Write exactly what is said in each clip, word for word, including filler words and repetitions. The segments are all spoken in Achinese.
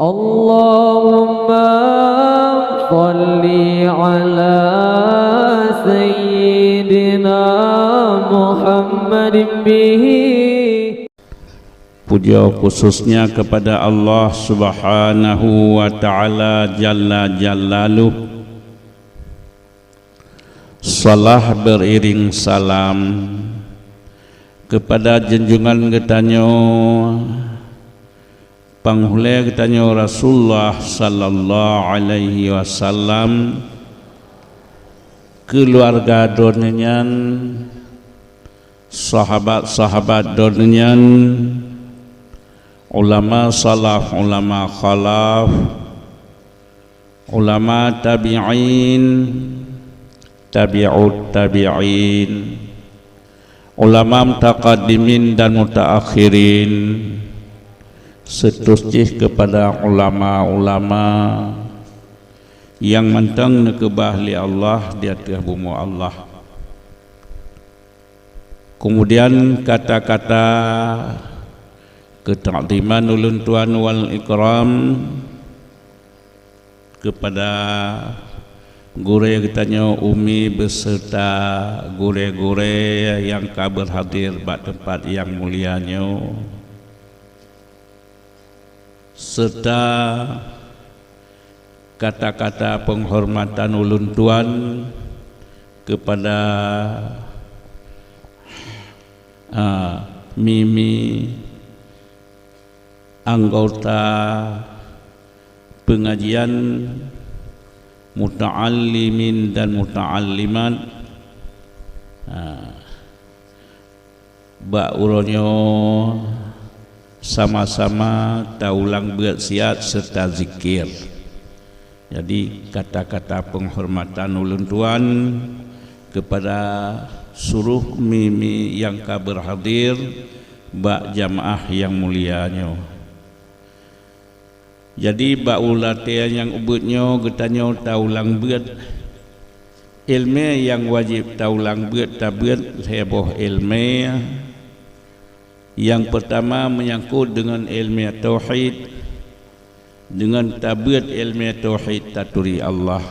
Allahumma shalli ala sayyidina Muhammadin bihi. Puja khususnya kepada Allah Subhanahu wa Ta'ala Jalla Jalaluh. Salah beriring salam kepada junjungan geutanyoe, panghulée geutanyoe Rasulullah sallallahu alaihi wasallam, keuluwarga droeneuh nyan, sahabat-sahabat droeneuh nyan, ulama salaf, ulama khalaf, ulama tabi'in, tabi'ut tabi'in, ulama mutaqaddimin dan mutaakhirin, seterus jih kepada ulama-ulama nyang mantong neukeubah lé Allah di ateueh bumoe Allah. Keumudian kata-kata keutakdiman ulôn tuan wal ikram kepada gurée geutanyoe umi beserta gurée-gurée nyang ka beurhadir bak teumpat nyang mulia nyoe. Serta kata-kata penghormatan ulôn tuan kepada, ah, mimi anggota pengajian muta'allimin dan muta'allimat, ah, bak uroe nyoe sama-sama taulang beuet siat serta zikir. Jadi, kata-kata penghormatan ulôn tuan kepada seluruh mimi nyang ka beurhadir bak jamaah nyang mulia nyoe. Jadi, bak uroe nyang ubit nyoe geutanyoe taulang beuet ileumèe nyang wajéb taulang beuet, tabeuet lhèe boh ileumèe. Nyang peurtama meunyangkot deungon ileumèe tauhid, deungon tabeuet ileumèe tauhid taturi Allah.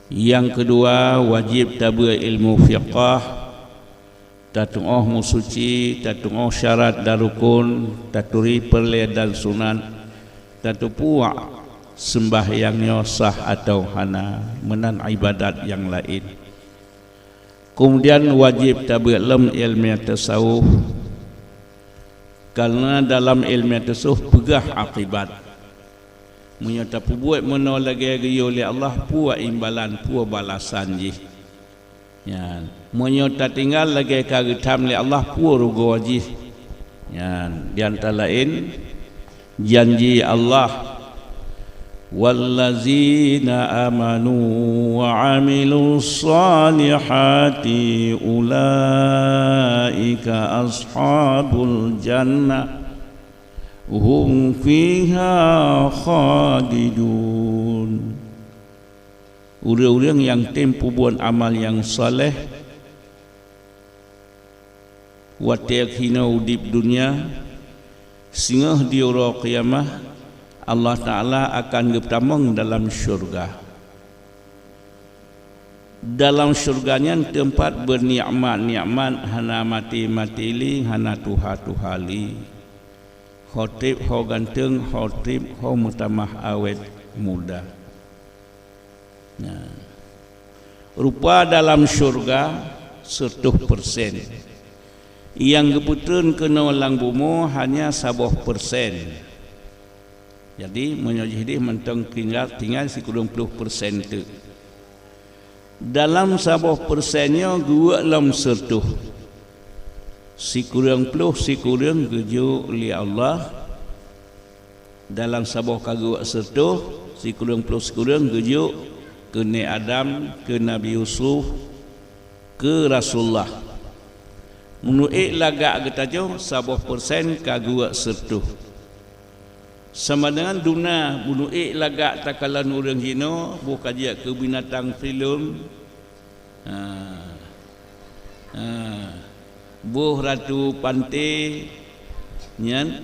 Nyang keudua wajéb tabeuet ilmu fiqah, tatu'oh meusuci, tatu'oh syarat dan rukon, taturi peureulèe dan sunat, tateupeue seumbahyang nyoe sah atawa hana, meunan ibadat nyang laén. Keumudian wajéb tabeuet lom ileumèe tasawuf, kareuna dalam ileumèe tasawuf peugah akibat. Meunyoe tapeubuet meunoe lagèe geuyue lé Allah, peue imbalan, peue balasan jih. Nyan, meunyoe tatinggai lagèe ka geutham lé Allah, peue rugoe jih. Nyan, di antara laén janji Allah, "Wallazina amanu wa amilus salihati ulaika ashabul jannah hum fiha khalidun." Ureuëng-ureuëng nyang tem peubuet amal nyang saleh watèe hinoe udeb dunia, singoh di uroe kiamat, Allah Taala akan geupeutamong dalam syeuruga. Dalam syeuruga nyan teumpat beunikmat-nikmat hana maté-maté lé, hana tuha-tuha lé. Ho trép ho ganteng, ho trép ho meutamah awét muda. Nah, rupa dalam syeuruga seureutôh persen. Nyang geupeutreun keunoe lam bumoe hanya saboh persen. Jadi, meunyoe jih deh mantong tinggai, tinggai sikureueng ploh persen teuk. Dalam saboh persen nyoe geuweuek lom seureutôh. Sikureueng ploh sikureueng geujok lé Allah. Dalam saboh ka geuweuek seureutôh, sikureueng ploh sikureueng geujok keu Nabi Adam, keu Nabi Yusuf, keu Rasulullah. Meunurot lagak geutanyoe, saboh persen ka geuweuek seureutôh. Sama deungon duna meunurot lagak takalon ureuëng jinoe, boh ka jeuet keu binatang filem, ha, ha, boh ratu panté nyan,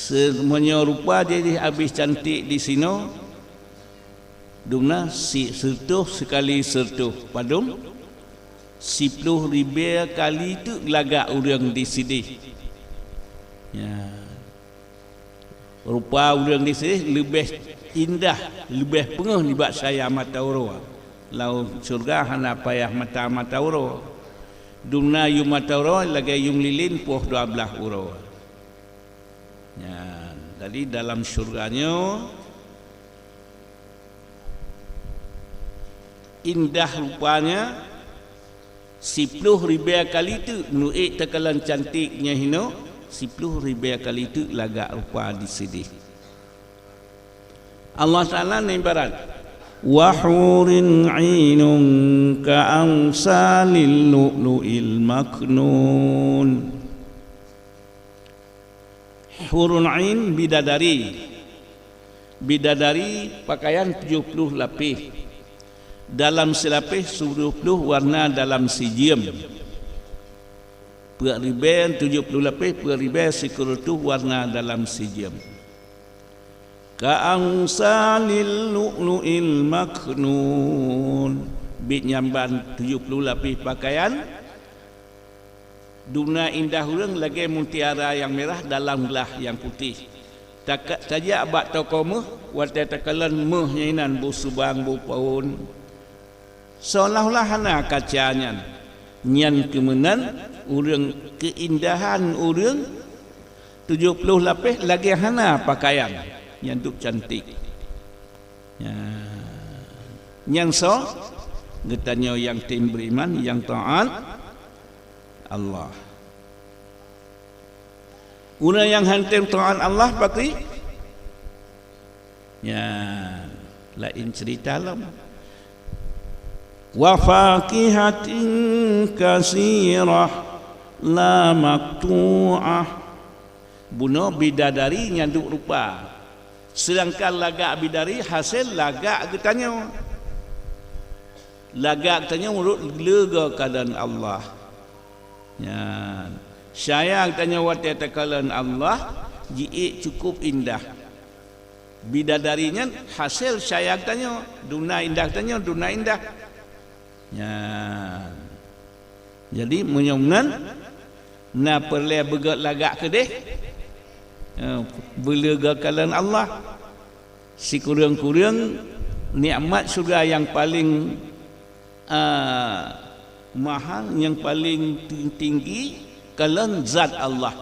Seumuanya rupa jadi habéh cantik di sinoe, dumna si-, seureutôh sikali seureutôh padum, siploh ribée kali teuk lagak ureuëng di sideh. Ya. Rupa ureuëng di sideh leubeh indah, leubeh peungéh nibak cahya mata uroe. Lam syeuruga hana payah mata-mata uroe. Dumna yuem mata uroe lagée yuem lilin poh dua blaih uroe. Nyan, jadi dalam syeuruga nyoe indah rupanya, siploh ribée kali teuk, meunurot takalon cantik nyan hinoe, siploh ribée kali teuk lagak rupa di sideh. Allah Taala na ibarat, "Wa hurin 'ainun ka amsalil lu'lu'il maknun." Hurun ain, bidadari. Bidadari pakaian tujoh ploh lapéh. Dalam silapéh tujoh ploh warna dalam sijeuem. Peuet ribée tujoh ploh lapéh, peuet ribée sikeureutoh warna dalam sijeuem. Ka amsalil lu'lu'il maknun. Bit nyang ban tujoh ploh lapéh pakaian, dumna indah ureuëng lagée mutiara nyang mirah dalam glah nyang putéh. Taka-, tajak bak toko méuh, watée takalon méuh nyan inan boh subang, boh paon, seolah-olah hana kaca nyan. Nyan keuh meunan ureuëng, keuindahan ureuëng tujoh ploh lapéh lagée hana pakaian, nyan dum cantik. Ya. Nyang soe? Geutanyoe nyang tem beriman, nyang taat Allah. Ureuëng nyang han tem taat Allah, pakri? Ya, laén cerita lom. "Wa fakihatin katsirah la maqtu'ah." Bunoe bidadari nyang dum rupa. Seudangkan lagak bidadari hasé lagak geutanyoe. Lagak geutanyoe meunurot le geukalon Allah. Nyan. Cahya geutanyoe watée takalon Allah, jiék cukup indah. Bidadari nyan hasé cahya geutanyoe, dumna indah geutanyoe, dumna indah. Nyan. Jadi, meunyoe meunan, na peureulée beugét lagak keudeh, eh, beule geukalon Allah. Sikureueng-kureueng nikmat syeuruga nyang paleng, ah, mahal, nyang paleng ti-, tinggi, kalon zat Allah.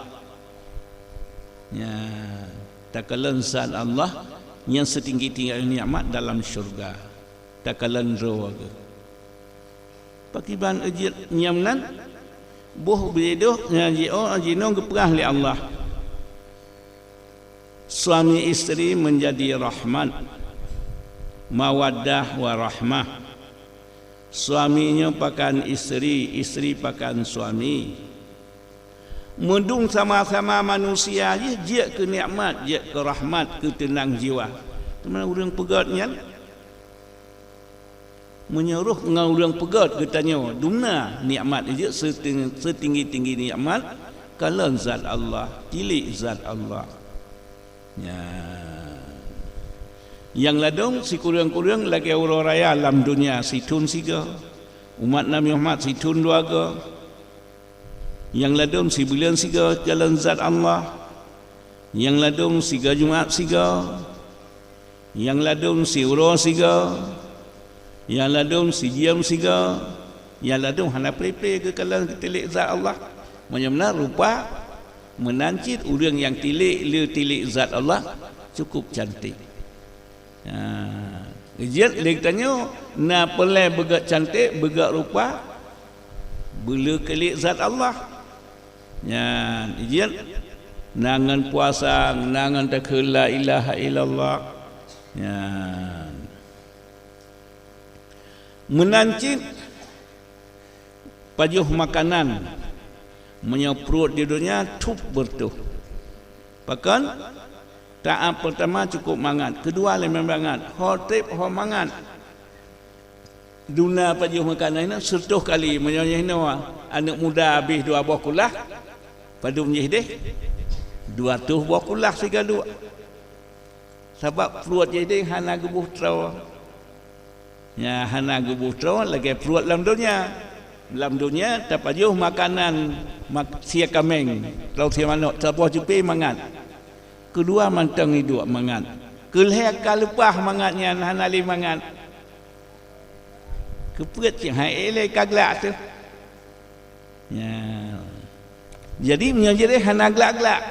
Ya, takalon zat Allah nyang seutinggi-tinggi nikmat dalam syeuruga. Takalon droe geuh. Pakriban jeuet nyang nan? Boh beudôh nyang jiôh jinoe geupeugah lé Allah. Suami istri menjadi rahmat, mawaddah wa rahmah. Suami nyoe pakan istri, istri pakan suami. Meudung sama-sama manusia jih jeuet keu nikmat, jeuet keu rahmat, keu teunang jiwa. Teuma ureuëng peugét nyan, meunyoe roh ngon ureuëng peugét geutanyoe, dumna nikmat jeuet seuting-, seutinggi-tinggi nikmat, kalon zat Allah, tilék zat Allah. Nyan. Nyang ladôm sikureueng-kureueng lagée uroe raya lam donya sithon sigoe, umat Nabi Muhammad sithon dua goe. Nyang ladôm sibuleuen sigoe kalon zat Allah. Nyang ladôm sigoe Jumat sigoe. Nyang ladôm siuroe sigoe. Nyang ladôm sijeuem sigoe. Nyang ladôm hana peue-peue geukalon geutilek zat Allah. Meunyoe meunan rupa, meunan cit ureuëng nyang tilek le tilek zat Allah cukup cantik. Ha, jeuet lé geutanyoe na peureulée beugét cantik, beugét rupa, beule keulik zat Allah. Nyan, jeuet na ngon puasa, na ngon takheun la ilaha illallah. Nyan. Meunan cit pajoh makanan, meunyoe pruet di donya thôb beureutoh. Pakon? Taát peurtama cukup mangat, keudua lé mangat, ho treb ho mangat. Duna pajoh makanan nyan seureutôh kali, meunyoe nyoe inoe aneuëk muda habéh dua boh kulah, padum jih deh? Dua ratus boh kulah sigaduek. Sabab pruet jih deh hana geuboh troe. Nya hana geuboh troe lagée pruet lam donya. Lam donya tapajoh makanan mak-, sie kaméng, troe sie manok, saboh jupe mangat. Keudua mantong iduek mangat. Keulhée ka leupah mangat nyan hana lé mangat. Keupeuet cit hai ék lé ka glak teuh. Nya. Jadi meunyoe jih hana glak-glak,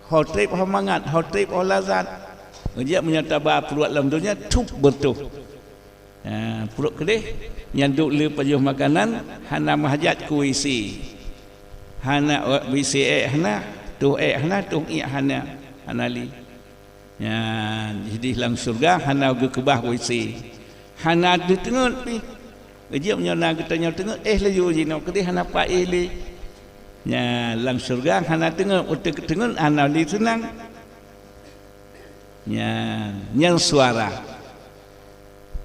ho treb ho mangat, ho treb ho lazat. Meujak meunyoe taba pruet lam donya, tup beureutoh. Ha, pruet keudeh nyang duek le pajoh makanan hana meuhajat keu W C. Hana W C ék hana, toh ék hana, toh iek hana, hana lé. Nyan, jih dih lam syeuruga hana geukeubah W C. Hana geuteungeut pih. Jeuet meunyoe na geutanyoe teungeut, éh laju jinoe keudeh hana pat éh lé. Nyan, lam syeuruga hana teungeut, uteuk teungeut hana lé seunang. Nyan, nyan suara.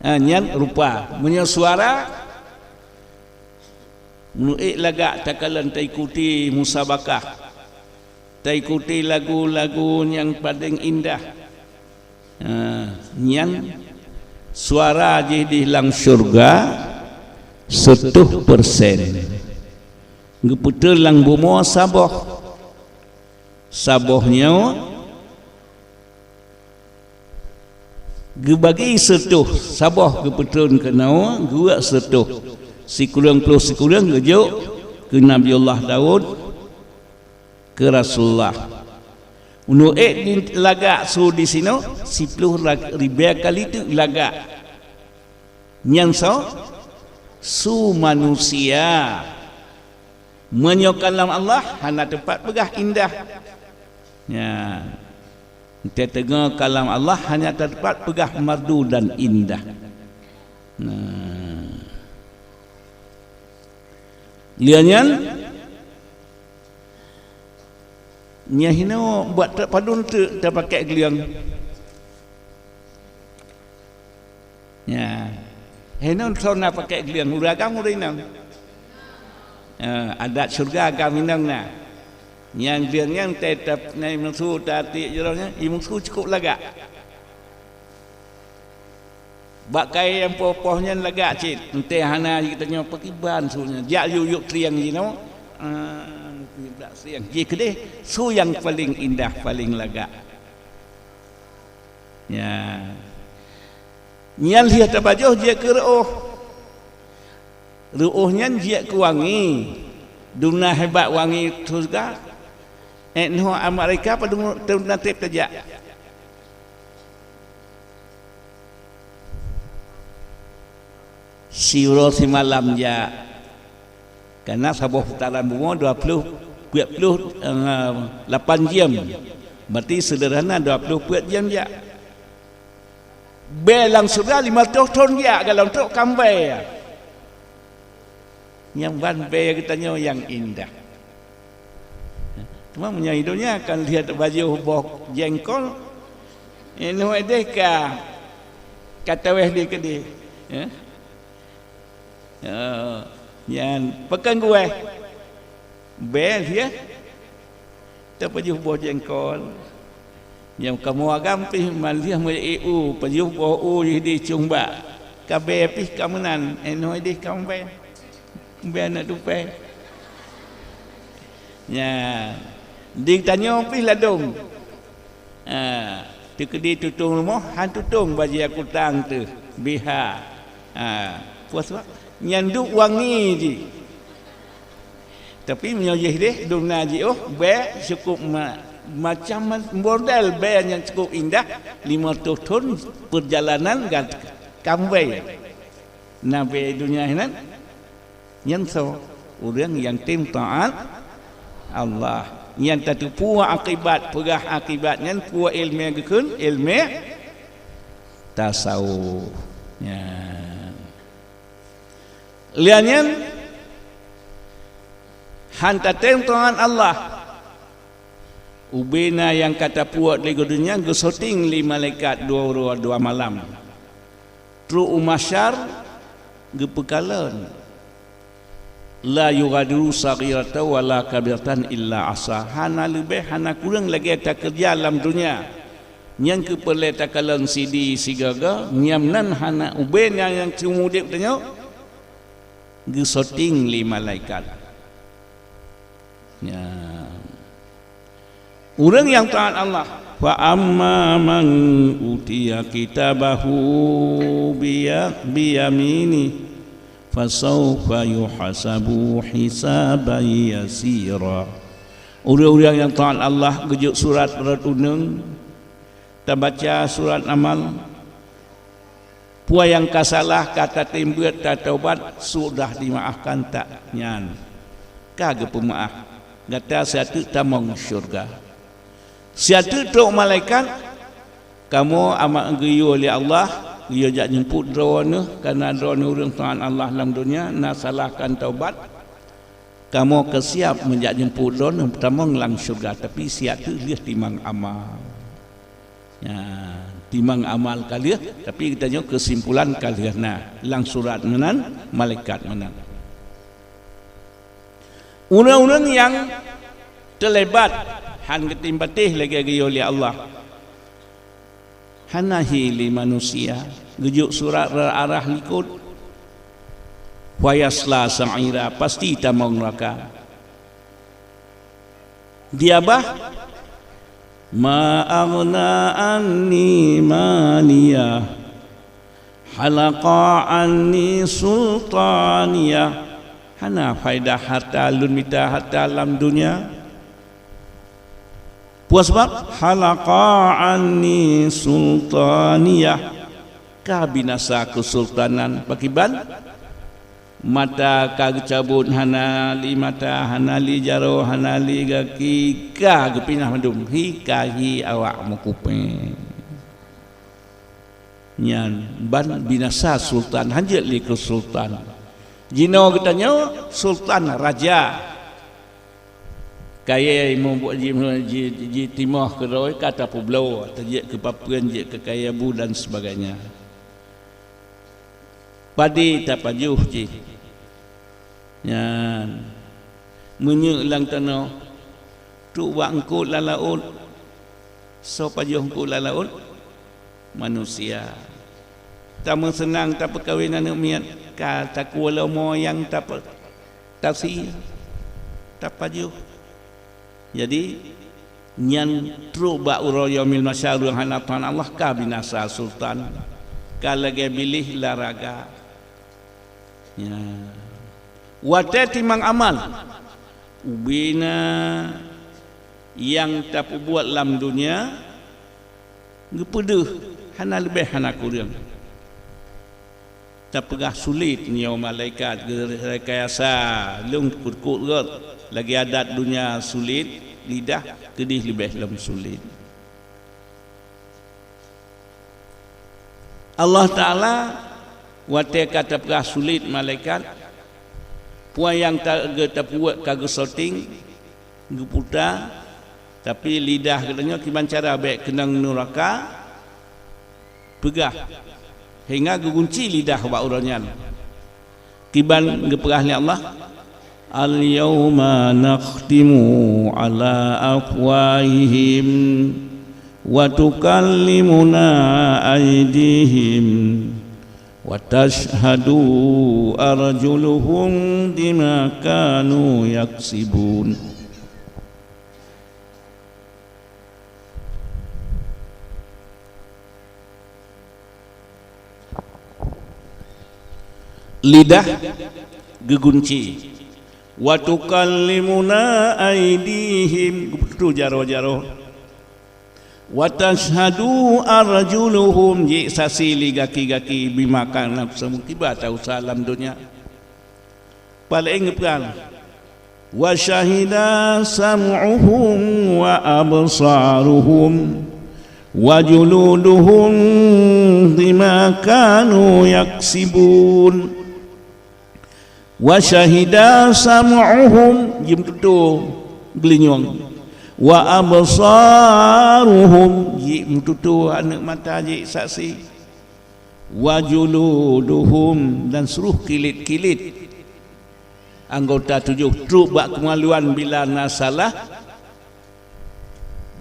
Ha, nyan rupa. Meunyoe suara, meunurot lagak takalon taikuti musabakah, taikuti lagu-lagu nyang paleng indah. Ha, nyan suara jih di lam syeuruga seutoh persen. Geupeutreun lam bumoe saboh. Saboh nyoe geubagi seutoh, saboh geupeutreun keunoe, geuweuek seutoh. Sikureueng ploh sikureueng geujok keu Nabiullah Daud, keu Rasulullah. Meunurot lagak su disinoe, siploh ra-, ribée kali teuk lagak. Nyan soe? Su manusia. Meunyoe kalam Allah hana teumpat peugah indah. Nya. Teuteungoe kalam Allah hana teumpat peugah merdu dan indah. Nah. Lheueh nyan, nyan hinoe buet padum teuk tapakée gleueng. Nya. Hinoe soe na pakée gleueng, ureueng agam ureueng inong. Eh, adat syeuruga agam inong na. Nyan gleueng nyan teutab na musu tatik jroh nyan, i musu cukup lagak. Bak kayée nyang poh-poh nyan lagak cit, entée hana geutanyoe pakriban su nyan. Jak yuk-yuk trieng jinoe. Ah, nibak trieng. Jih keudeh su nyang paleng indah, paleng lagak. Nya. Nyan lheueh tapajoh jeuet keu reuôh. Reuôh nyan jeuet keu wangi. Dumna hebat wangi syeuruga. Ék neuh Amerika padum teungoh treb tajak. Siuroe simalam jak. Karena saboh putaran bumoe dua ploh peuet ploh, eh, lapan jam. Berarti seudeurhana dua ploh peuet jam jak. Bée lam syeuruga lima reutôh thon jak, galom trok ka bée. Nyang ban bée geutanyoe nyang indah. Teuma meunyoe i donya kan lheueh tapajoh boh jengkol, eh, nyoe deh ka, ka taweh lé keudeh. Eh? Eh, nyan pakon geuweh. Bée lheueh tapajoh boh jengkol. Nyang kamoe agam pih man lheueh meuék u, pajoh boh u jih di cumbak. Ka bée pih ka meunan, eh, nyoe deh ka bée. Bée aneuk tupée. Nya, di tanyoe pih ladôm. Ha, teukeudi tutong rumoh, han tutong bajée kutang teuh, biha. Ha, peue sabab? Nyan duek wangi jih. Tapi meunyoe jih deh, dumna jiôh, bée cukup ma-, macam ma-, model bée nyang cukup indah, lima reutôh thon peurjalanan gan-, ka bée. Na bée donya hinan. Nyan soe? Ureuëng nyang tem taát Allah. Nyan tateupeue akibat, peugah akibat nyan peue iéleumé geukheun, iéleumé tasawuf. Nyan. Lheueh nyan, han tatem taát Allah. Ubena nyang ka tapuet lé geudunya geusoting lé malaikat dua uroe dua malam. Trok u mahsyar geupeukalon. La yughadiru saghiratan wala kabiratan illa ahsaha. Hana leubeh, hana kureueng lagée takeureuja lam donya. Nyang keupeureulee takalon sidi sigaga, nyang nan hana ubé nyang, nyang seumeu udeb tanyoe, geusoting lé malaikat. Nyan. Ureuëng nyang taát Allah, fa amma man utiya kitabahu biya-, biyamini, fasaufa yuhasabu hisaban yasira. Ureuëng-ureuëng nyang taát Allah geujok surat rot uneung, tabaca surat amal, peue nyang ka salah ka tatem beuet, tataubat, sudah dimaafkan, tak nyan ka geupeumaaf. Gata siateuk tamong syurga. Siateuk trok malaikat, kamoe amat geuyue lé Allah, geuyue jak jemput droeneuh, kareuna droeneuh ureuëng taát Allah lam donya, na salah kan taubat. Kamoe ka siap meujak jemput droeneuh tamong lam syurga, tapi siateuk lheueh timang amal. Ya, timang amal ka lheueh, tapi geutanyoe keusimpulan ka lheueh na lam surat meunan, malaikat meunan. Ureuëng-ureuëng nyang teulebat han geutem patéh lagée geuyue lé Allah, hana hi lé manusia, geujok surat rot arah likot, fayasla sa'ira, pasti tamong neuraka. Dia bah, ma aghna anni maliyah, halaqa anni sultaniyah. Hana faedah harta lôn mita harta lam donya. Peue sabab? Halaqa anni sultaniyah. Ka binasa keusultanan. Pakiban? Mata ka geucabot, hana li mata, hana li jaroe, hana li gaki, ka geupinah mandum, hi ka hi awak meukupée. Nyan ban binasa sultan, hanjeuet lé keu sultan. Jinoe geutanyoe sultan raja. Kayée meubuk ji-, ji-, jitimoh keudroe ka tapeubloe, tajeuet keu papeuen, jeuet keu kayée bu dan sebagainya. Padé tapajoh jih. Nyan, meunyeuk lam tanoh, trok bak eungkot lam laôt. Soe pajoh eungkot lam laôt? Manusia. Tameuseunang tapeukawen aneuëk miet, ka takue lomo nyang tape-, tasi, tapajoh. Jadi, nyan trok bak uroe Yaumil Mahsyar, ureuëng hana taát Allah ka binasa sultan, ka lagée biléh lam raga. Ya. Watée timang amal, ubena nyang tapeubuet lam donya, geupeudeuh hana leubeh hana kureueng. Tapeugah sulet nyoe malaikat geurekayasa lôn kut-kut rot, lagée adat donya sulet, lidah keudeh leubeh lom sulet. Allah Taala watée ka tapeugah sulet malaikat, peue nyang ta-, geu-, tapubuet ka geusoting, geuputa, tapi lidah geutanyoe kiban cara bék keunong neuraka, peugah, hingga geugunci lidah bak uroe nyan. Kiban geupeugah lé Allah, "Al-yauma nakhtimu ala afwahihim wa tukallimuna aidihim wa tashhadu arjuluhum bima kanu yaksibun." Lidah geugunci. "Wa tukallimuna aidihim," geupeututoe jaroe-jaroe. "Wa tashhadu arjuluhum," jisasi lé gaki-gaki, "bima kanu yaksibun," kiban ta-usaha lam donya. Paléng geupeugah, "Wa syahida sam'uhum wa absaruhum wa juluduhum bima kanu yaksibun." "Wa syahida sam'uhum," jimeututoe geulinyueng, "wa absaruhum," jimeututoe aneuëk mata jih saksi, "wa juluduhum," dan seluruh kilét-kilét Anggota tujoh trok bak keumaluan bila na salah,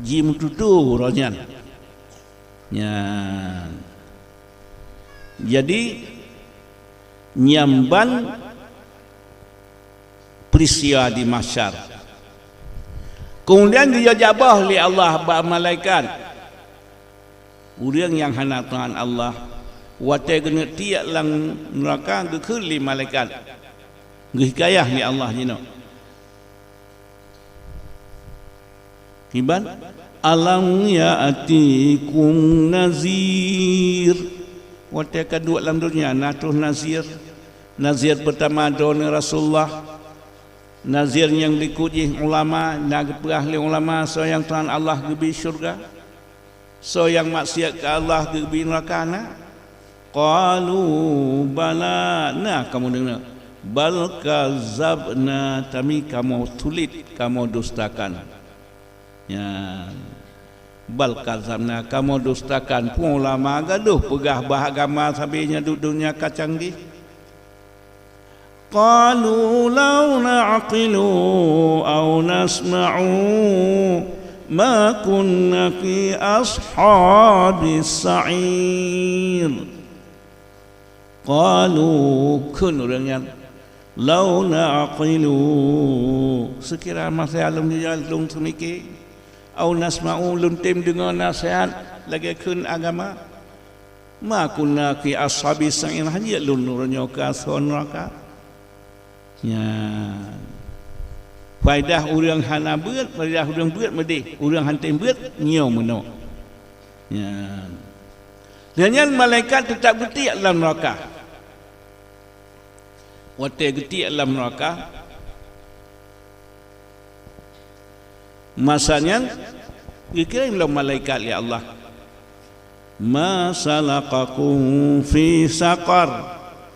jimeututoe uroe nyan. Nyan. Jadi, nyan ban peuristiwa di mahsyar. Keumudian geuyue jaboh lé Allah bak malaikat, ureuëng nyang hana taát Allah, watée geuneuk tiek lam neuraka geukheun lé malaikat, geuhikayah lé Allah jinoe. Kiban, "Alam ya'tikum nazir?" Watée ka duek lam donya na troh nazir. Nazir peutama droeneuh Rasulullah. Nazir nyang likot jih ulama, na geupeugah lé ulama, soe nyang taát Allah geubri syeuruga, soe nyang maksiat keu Allah geubri neuraka na. Qalu bala, na kamoe deungoe. Bal kazabna, tapi kamoe tulit, kamoe dustakan. Nyan. Bal kazabna, kamoe dustakan. Peue ulama gadôh peugah bah agama sabe nyan duek donya ka canggih. Qalu law na'qilu aw nasma'u ma kunna fi ashabis sa'ir. Qalu, kheun ureuëng nyan, "Law na'qilu, seukira masa lôn jijak lôn seumike, aw nasma'u, lôn tem deungoe naseuhat lagée kheun agama, ma kunna fi ashabis sa'ir, hana jeuet lôn uroe nyoe keu asoe neuraka." Nyan. Faedah ureuëng hana beuet, faedah ureuëng beuet meudeh, ureuëng han tem beuet nyoe meunoe. Nyan. Lheueh nyan malaikat teutab geutiek lam neuraka. Watée geutiek lam neuraka, masa nyan geukirém lom malaikat lé Allah, "Ma salakakum fi saqar?"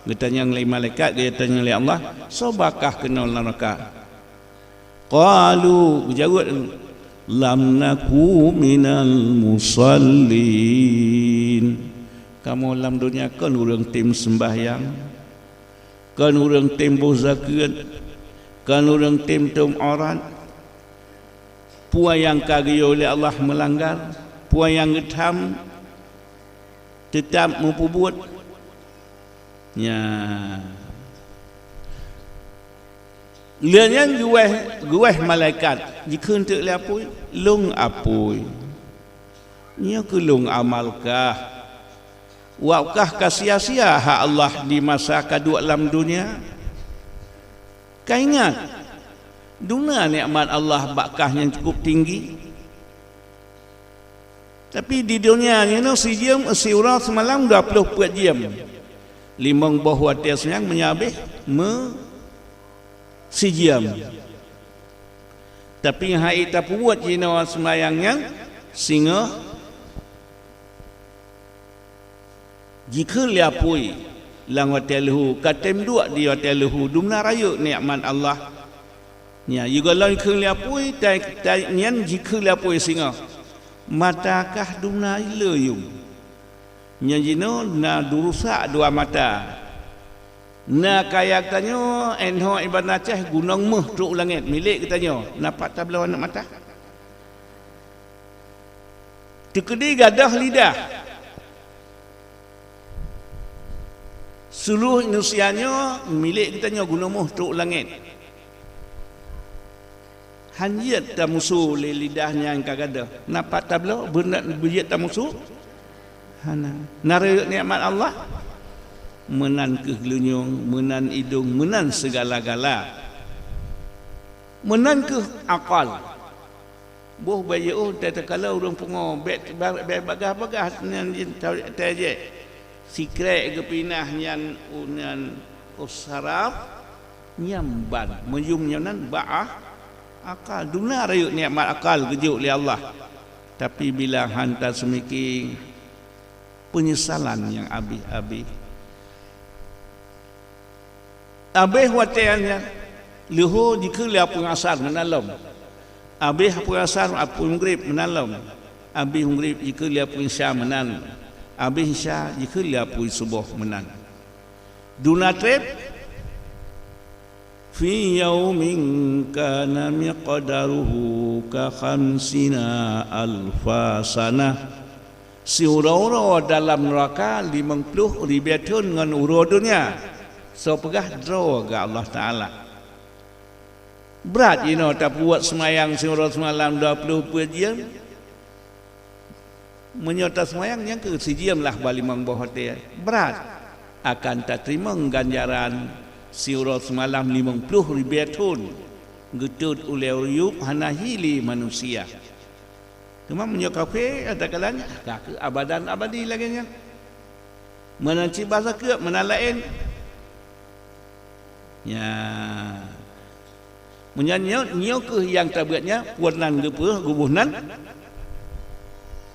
Geutanyong lé malaikat, geutanyong lé Allah, "Soe ba kah keunoe lam neuraka?" Qalu, geujaweueb, "Lam naku minal musallin." Kamoe lam donya kon ureuëng tem seumbahyang, kon ureuëng tem boh zakeuet, kon ureuëng tem tom aurat. Peue nyang ka geuyue lé Allah meulanggar, peue nyang geutham teutab meupeubuet. Nyan. Lheueh nyan geuwéh, geuwéh malaikat jikheun teuk lé apui, "Lôn apui, nyoe keuh lôn amal kah? Wak kah ka sia-sia hak Allah di masa ka duek lam donya? Ka ingat, dum na nikmat Allah bak kah nyang cukup tinggi." Tapi di donya nyoe sijeuem siuroe seumalam dua ploh peuet jeuem. Limong boh watée seunang meunyoe habéh me sijeuem. Tapi hai tapeubuet jinoe seumayang nyan singoh jikheun lé apui lam watée leuhu, ka tem duek di watée leuhu, dum na rayeuk nikmat Allah. Nyan, jigohlom jikheun lé apui, tai, tai nyan jikheun lé apui singoh. Mata kah dum na le yum. Nyan jinoe na durusak dua mata. Na kaya geutanyoe, eh, nyoe iban Aceh gunong méuh trok langét, milék geutanyoe. Na pat tabloe aneuk mata? Teukeudi gadôh lidah. Seuluruh manusia nyoe milék geutanyoe gunong méuh trok langét. Han jeuet tamusu lé lidah nyang ka gadôh. Na pat tabloe beuna beujeuet tamusu? Hana. Na rayeuk nikmat Allah? Meunan keuh geulinyueng, meunan idong, meunan sigala-gala. Meunan keuh akal. Boh bak jiôh teuh takalon ureuëng pungo, bék, bék bagah-bagah nyan jih tajak. Sikrek geupinah nyan, nyan u saraf, nyan ban. Meuyum nyan nan bak ah, akal. Dum na rayeuk nikmat akal geujok lé Allah. Tapi bila han taseumiki, peunyesalan nyang abéh-abéh. Abéh watée nyan, leuho jikheun lé apui asar meunan lom. Abéh apui asar, apui meugreb meunan lom. Abéh meugreb jikheun lé apui isya meunan. Abéh isya jikheun lé apui suboh meunan. Dum na treb, Fi yaumin kana miqdaruhu ka khamsina alfa sanah. Siuroe-uroe dalam neuraka limong ploh ribée thon ngon uroe donya, soe peugah droe geuh Allah Taala. Brat jinoe tapeubuet seumayang siuroe seumalam dua ploh peuet jeuem. Meunyoe taseumayang nyang keu sijeuem lah bak limong boh watée, brat. Akan tateurimong ganjaran siuroe seumalam limong ploh ribée thon, geutot ulée ruyueb hana hi lé manusia. Teuma meunyoe kafé, ata kalanya ka keu abadan abadi lagée nyan. Meunan cit basa keuek, meunan laén. Ya. Meunyoe nyoe, nyoe kheueh nyang tabeuet nyan, peue nan geupeu geuboh nan?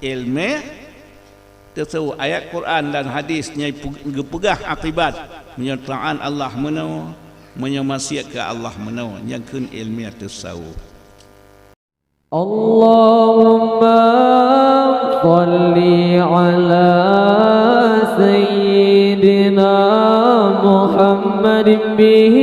Iéleumé tasawuf, ayat Quran dan hadis nyang geupeugah akibat, meunyoe taát Allah meunoe, meunyoe maksiat keu Allah meunoe, nyang kheun iéleumé tasawuf. اللهم صل على سيدنا محمد به